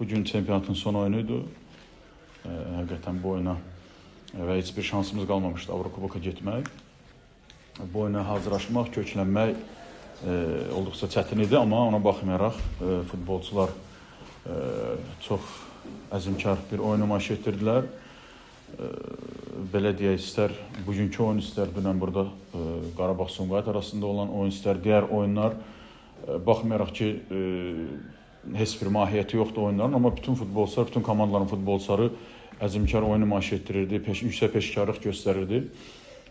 Bugün çempionatın son oyunu idi. Həqiqətən bu oyuna və heç bir şansımız qalmamışdı Avrokuboka getmək. Bu oyuna hazırlaşmaq, köklənmək olduqca çətin idi, amma ona baxmayaraq futbolçular çox əzmkar bir oyun nümayiş etdirdilər. Belə deyək, istər bugünkü oyun, istər dünən burada Qarabağ Sumqayıt arasında olan oyun, istər digər oyunlar, baxmayaraq ki, heç bir mahiyyəti yoxdur oyunların, amma bütün futbolçular, bütün komandaların futbolçuları əzmkar oyun nümayiş etdirirdi, yüksək peşəkarlıq göstərirdi.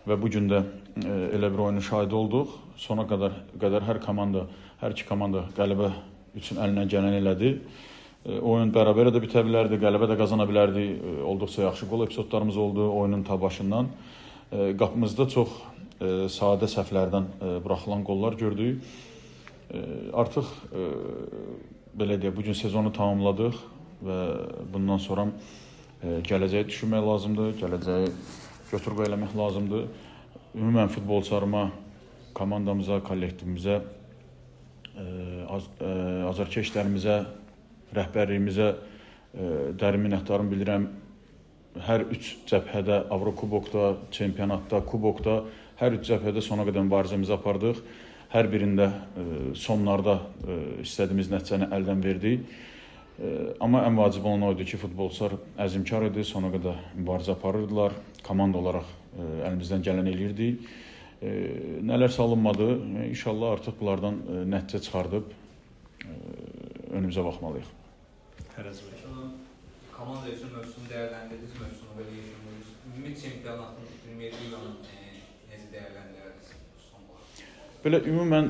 Və bu gün də elə bir oyunun şahidi olduq. Sona qədər hər komanda, hər iki komanda qələbə üçün əlindən gələni elədi. Oyun bərabər də bitə bilərdi, qələbə də qazana bilərdi. Olduqca yaxşı qol epizodlarımız oldu oyunun ta başından. Qapımızda çox sadə səhvlərdən buraxılan qollar gördük. Artıq belə deyək, bu gün sezonu tamamladıq və bundan sonra gələcəyi düşünmək lazımdır, gələcəyi götür-qoy eləmək lazımdır. Ümumən futbolçularıma, komandamıza, kollektivimizə, azarkeşlərimizə, rəhbərliyimizə dərin minnətdarımı bildirəm. Hər üç cəbhədə, Avrokubokda, çempionatda, kubokda, hər üç cəbhədə sona qədər mübarizəmizi apardıq. Hər birində sonlarda istədiyimiz nəticəni əldən verdik. Amma ən vacib olan o idi ki, futbolçular əzmkar idi, sona qədər mübarizə aparırdılar. Komanda olaraq əlimizdən gələni eləyirdik. Nələrsə alınmadı. İnşallah artıq bunlardan nəticə çıxardıb önümüzə baxmalıyıq. Fərəz bəy. Komanda üçün mövsümü dəyərləndirdiniz, mövsümü belə yekunlayırız. Ümumi çempionatın, Premier Liqanın necə dəyərləndirərdiniz son olaraq? Belə ümumən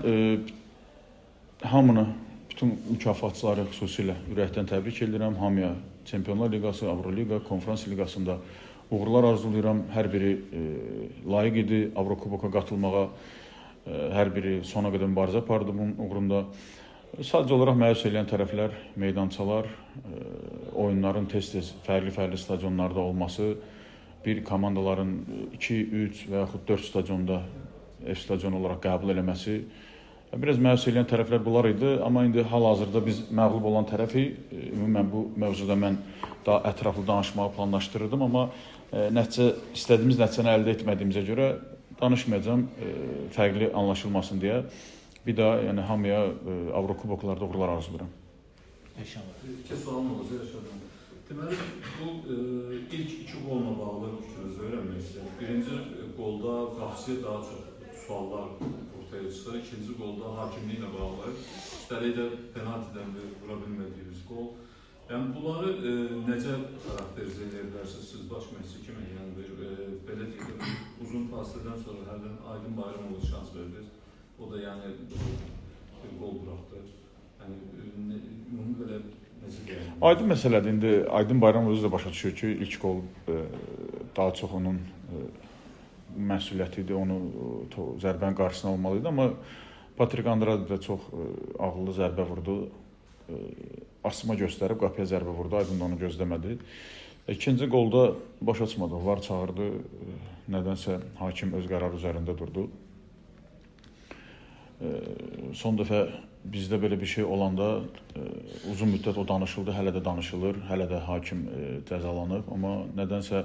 hamını, bütün mükafatçıları xüsusilə ürəkdən təbrik edirəm. Hamıya Çempionlar Liqası, Avroliqa, Konfrans Liqasında uğurlar arzulayıram. Hər biri layiq idi Avrokuboka qatılmağa. Hər biri sona qədər mübarizə apardı bunun uğrunda. Sadəcə olaraq məyus eləyən tərəflər meydançalar, oyunların tez-tez fərqli-fərqli stadionlarda olması, bir komandaların 2, 3 və yaxud 4 stadionda ev stadionu olaraq qəbul eləməsi biraz məyus eləyən tərəflər bunlar idi, amma indi hal-hazırda biz məğlub olan tərəfi, ümumən bu mövzuda mən daha ətraflı danışmağı planlaşdırırdım, amma nəticə istədiyimiz nəticəni əldə etmədiyimizə görə danışmayacağam, fərqli anlaşılmasın deyə. Bir daha yəni hamıya Avrokuboklarda uğurlar arzulayıram. Elşən bəy. İki sualım olacaq Rəşad müəllim. Deməli, bu ilk iki qolla bağlı fikrinizi öyrənmək istəyirəm. Birinci qolda qapıçıya daha çox suallar ortaya çıxır. İkinci qolda hakimliklə bağlı. Üstəlik də penaltidən bir vura bilmədiyimiz qol. Yəni bunları necə xarakterizə edə bilərsiniz siz baş məşqçi kimi? Yəni bir belə deyək də, uzun fasilədən sonra hərdən Aydın Bayramova şans verdiniz. O da yəni bir qol buraxdı. Yəni ümumi belə necə deyək? Aydın məsələdir. İndi Aydın Bayramov özü də başa düşür ki, ilk qol daha çox onun məsuliyyəti idi, onu zərbənin qarşısını almalı idi, amma Patrik Andrade də çox ağıllı zərbə vurdu. Asma göstərib qapıya zərbə vurdu. Aydın da onu gözləmədi. İkinci qolda baş açmadı. VAR çağırdı. Nədənsə hakim öz qərarı üzərində durdu. Son dəfə bizdə belə bir şey olanda uzun müddət o danışıldı, hələ də danışılır, hələ də hakim cəzalanıb, amma nədənsə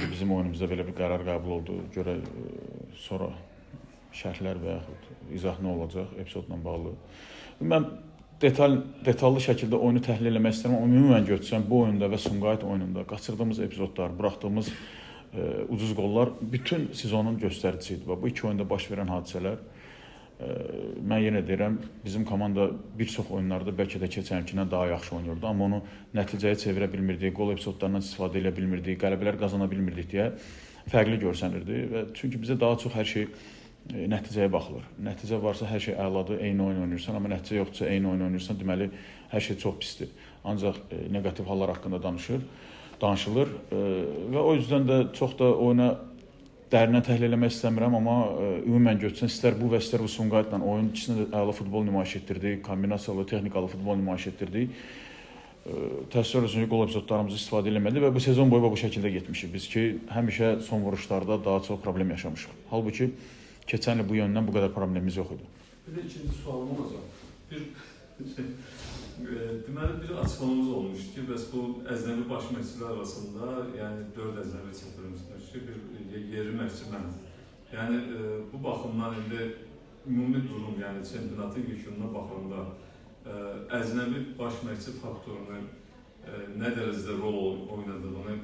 bizim oyunumuzda belə bir qərar qəbul oldu. Görək sonra şərhlər və yaxud izah nə olacaq epizodla bağlı. Mən detallı şəkildə oyunu təhlil eləmək istəyirəm, amma ümumən götürsəm bu oyunda və Sumqayıt oyununda qaçırdığımız epizodlar, buraxdığımız ucuz qollar bütün sezonun göstəricisi idi. Və bu iki oyunda baş verən hadisələr, mən yenə deyirəm, bizim komanda bir çox oyunlarda bəlkə də keçənkindən daha yaxşı oynayırdı, amma onu nəticəyə çevirə bilmirdik, qol epizodlarından istifadə edə bilmirdik, qələbələr qazana bilmirdik deyə fərqli görsənirdi və çünki bizə daha çox hər şey nəticəyə baxılır. Nəticə varsa hər şey əladır, eyni oyun oynayırsan, amma nəticə yoxdursa eyni oyun oynayırsan, deməli hər şey çox pisdir. Ancaq neqativ hallar haqqında danışılır və o yüzdən də çox da oyuna dərindən təhlil eləmək istəmirəm, amma ümumən götürsən istər bu və istər bu Sumqayıtla oyun ikisində də əla futbol nümayiş etdirdik, kombinasiyalı, texnikalı futbol nümayiş etdirdik. Təəssüf olsun ki, qol epizodlarımızı istifadə eləmədik və bu sezon boyu bu şəkildə getmişik biz ki, həmişə son vuruşlarda daha çox problem yaşamışıq. Halbuki keçən il bu yöndən bu qədər problemimiz yox idi. Bir də ikinci sualım olacaq. Bir Deməli bir açıqlamamız olmuşdu ki, bəs bu əcnəbi baş məşqçilər arasında, yəni 4 əcnəbi çəkilmişdir ki, bir yerli məşqçi mənəm. Yəni bu baxımdan indi ümumi durum, yəni çempionatın yekununa baxanda əcnəbi baş məşqçi faktorunu nə dərəcədə rol oynadığını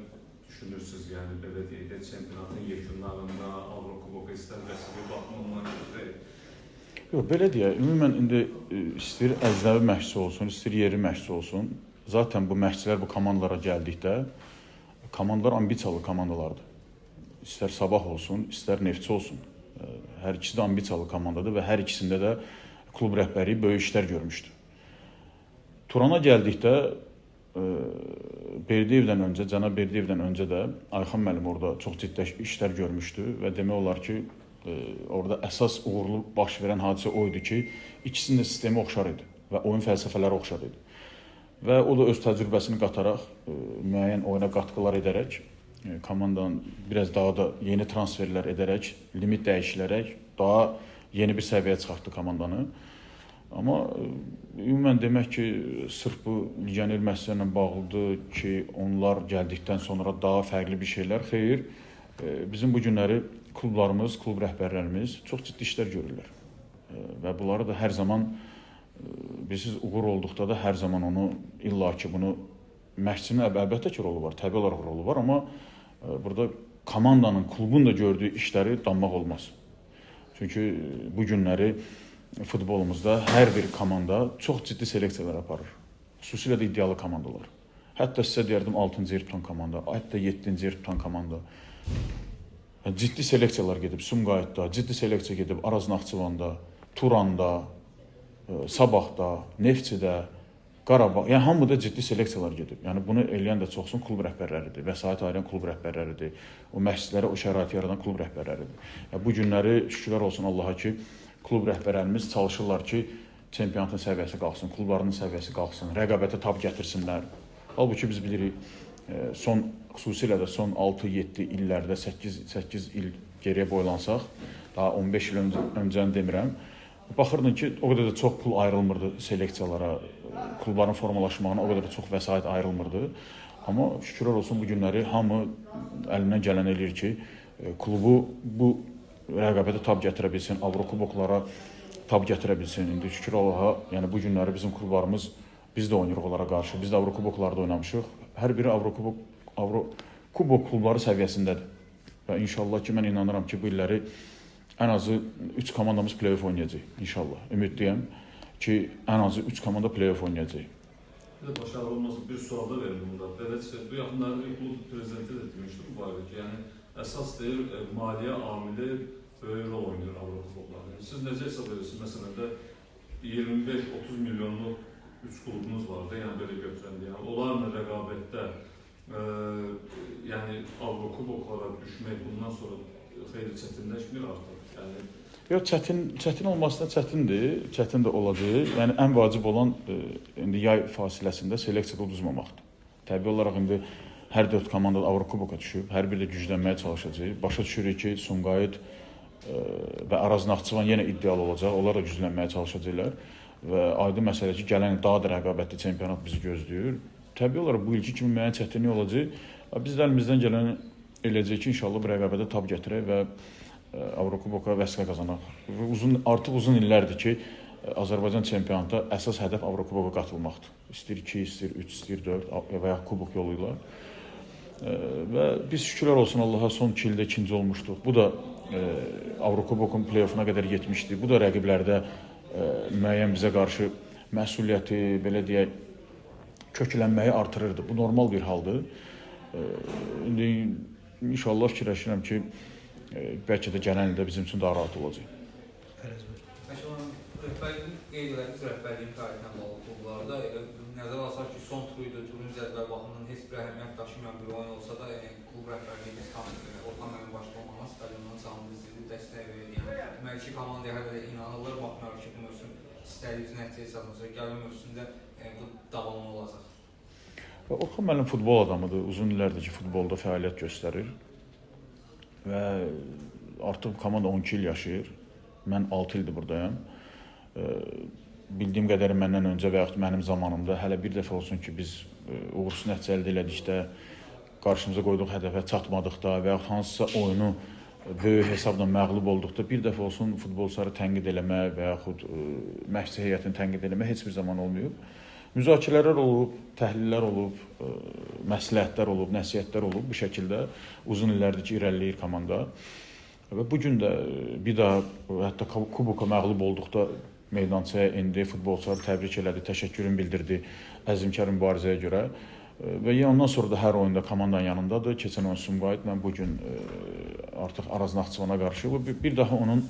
düşünürsünüz, yəni belə deyək də çempionatın yekunlarında Avrokuboka istər vəsiqə baxımından götürək. Yox, belə deyək, ümumən indi istəyir əcnəbi məşqçi olsun, istəyir yerli məşqçi olsun. Zaten bu məşqçilər bu komandalara gəldikdə komandalar ambisiyalı komandalardır. İstər Sabah olsun, istər Neftçi olsun. Hər ikisi də ambisiyalı komandadır və hər ikisində də klub rəhbərliyi böyük işlər görmüşdü. Turana gəldikdə Berdiyevdən öncə, Cənab Berdiyevdən öncə də Ayxan müəllim orada çox ciddi işlər görmüşdü və demək olar ki, orada əsas uğurlu baş verən hadisə o idi ki, ikisinin də sistemi oxşar idi və oyun fəlsəfələri oxşar idi. Və o da öz təcrübəsini qataraq, müəyyən oyuna qatqılar edərək, komandanın biraz daha da yeni transferlər edərək, limit dəyişilərək daha yeni bir səviyyəyə çıxartdı komandanı. Amma ümumən demək ki, sırf bu legioner məsələ ilə bağlıdır ki, onlar gəldikdən sonra daha fərqli bir şeylər. Xeyr, bizim bu günləri klublarımız, klub rəhbərlərimiz çox ciddi işlər görürlər. Və bunları da hər zaman, bilirsiniz, uğur olduqda da hər zaman onu illaki bunu məşqçinin əlbəttə ki, rolu var, təbii olaraq rolu var, amma burada komandanın, klubun da gördüyü işləri danmaq olmaz. Çünki bu günləri futbolumuzda hər bir komanda çox ciddi seleksiyalar aparır. Xüsusilə də iddialı komandalar. Hətta sizə deyərdim 6-cı yer tutan komanda, hətta 7-ci yer tutan komanda. Yəni, ciddi seleksiyalar gedib Sumqayıtda, ciddi seleksiya gedib Araz Naxçıvanda, Turanda, Sabahda, Neftçidə, Qarabağ, yəni hamıda ciddi seleksiyalar gedib. Yəni bunu eləyən də çoxsun klub rəhbərləridir, vəsait ayıran klub rəhbərləridir, o məşqçilərə o şəraiti yaradan klub rəhbərləridir. Yəni, bu günləri şükürlər olsun Allaha ki, klub rəhbərlərimiz çalışırlar ki, çempionatın səviyyəsi qalxsın, klublarının səviyyəsi qalxsın, rəqabətə tab gətirsinlər. Halbuki biz bilirik, son, xüsusilə də son 6-7 illərdə 8 il geriyə boylansaq, daha 15 il öncəni demirəm, baxırdın ki, o qədər də çox pul ayrılmırdı seleksiyalara, klubların formalaşmağına o qədər də çox vəsait ayrılmırdı. Amma şükürlər olsun bu günləri hamı əlindən gələni eləyir ki, klubu bu rəqabətə tab gətirə bilsin, Avrokuboklara tab gətirə bilsin. İndi şükür Allaha, yəni bu günləri bizim klublarımız, biz də oynayırıq onlara qarşı, biz də Avrokuboklarda oynamışıq. Hər biri Avrokubok klubları səviyyəsindədir. Və inşallah ki, mən inanıram ki, bu illəri ən azı 3 komandamız play-off oynayacaq inşallah. Ümidliyəm ki, ən azı 3 komanda play-off oynayacaq. Bir də başarılı olmasa bir sual da verim bunda. Beləcə, bu yaxınlarda bir klub prezidenti də demişdi bu barədə ki, yəni əsas deyir, maliyyə amili böyük rol oynayır Avrokuboklarda. Yəni, siz necə hesab edirsiniz? Məsələn də 25-30 milyonluq 3 klubunuz vardı, yəni belə götürəndə. Yəni onlarla rəqabətdə yəni Avrokuboklara düşmək bundan sonra xeyli çətinləşmir artıq. Yəni Yox, çətin olmasına çətindir, çətin də olacaq. Yəni ən vacib olan indi yay fasiləsində seleksiyada uduzmamaqdır. Təbii olaraq indi hər 4 komanda Avrokuboka düşüb, hər biri də güclənməyə çalışacaq. Başa düşürük ki, Sumqayıt və Araz Naxçıvan yenə iddialı olacaq, onlar da güclənməyə çalışacaqlar. Və aydın məsələ ki, gələn il daha da rəqabətli çempionat bizi gözləyir. Təbii olaraq bu ilki kimi müəyyən çətinlik olacaq. Biz də əlimizdən gələni eləyəcəyik ki, inşallah bu rəqabətə tab gətirək və Avrokuboka vəsiqə qazanaq. Artıq uzun illərdir ki, Azərbaycan çempionatında əsas hədəf Avrokuboka qatılmaqdır. İstəyir 2, istəyir 3, istəyir 4 və ya kubok yolu ilə. Və biz şükürlər olsun Allaha son 2 ildə ikinci olmuşduq. Bu da Avrokubokun play-offuna qədər getmişdi. Bu da rəqiblərdə müəyyən bizə qarşı məsuliyyəti, belə deyək, köklənməyi artırırdı. Bu normal bir haldır. İndi inşallah fikirləşirəm ki, bəlkə də gələn ildə bizim üçün daha rahat olacaq. Fərəz buyur. Rəhbərliyin qeyd elədiniz, rəhbərliyin fəaliyyətinə bağlı klublarda elə nəzərə alsaq ki, son turu idi, turun cədvəl baxımından heç bir əhəmiyyət daşımayan bir oyun olsa da, klub rəhbərliyimiz tam Orxan müəllim başda olmaqla stadiondan canlı izləyib, dəstək verir. Yəni, deməli ki, komandaya hələ də inanırlar, baxmayaraq ki, bu mövsüm istədiyimiz nəticə hesablansa, gələn mövsümdə bu davamlı olacaq. Orxan müəllim futbol adamıdır, uzun illərdir ki, futbolda fəaliyyət göstərir və artıq komanda 12 il yaşayır. Mən 6 ildir buradayam. Bildiyim qədəri məndən öncə və yaxud mənim zamanımda hələ bir dəfə olsun ki, biz uğursuz nəticə əldə elədikdə, qarşımıza qoyduğu hədəfə çatmadıqda və yaxud hansısa oyunu böyük hesabla məğlub olduqda bir dəfə olsun futbolçuları tənqid eləmə və yaxud məşqçi heyətini tənqid eləmə heç bir zaman olmayıb. Müzakirələr olub, təhlillər olub, məsləhətlər olub, nəsihətlər olub bu şəkildə uzun illərdir ki, irəliləyir komanda. Və bu gün də bir daha hətta kuboka məğlub olduqda meydançaya endi, futbolçuları təbrik elədi, təşəkkürünü bildirdi əzmkar mübarizəyə görə. Və yenə ondan sonra da hər oyunda komandanın yanındadır. Keçən oyun Sumqayıtla, bu gün artıq Araz Naxçıvana qarşı. Bu bir daha onun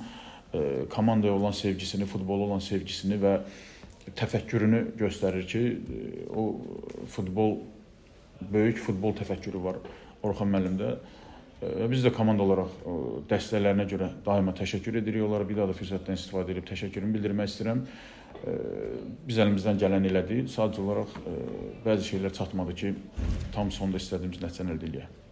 komandaya olan sevgisini, futbola olan sevgisini və təfəkkürünü göstərir ki, o futbol böyük futbol təfəkkürü var Orxan müəllimdə. Biz də komanda olaraq dəstəklərinə görə daima təşəkkür edirik onlara. Bir daha da fürsətdən istifadə edib təşəkkürümü bildirmək istəyirəm. Biz əlimizdən gələni elədik. Sadəcə olaraq bəzi şeylər çatmadı ki, tam sonda istədiyimiz nəticəni əldə eləyək.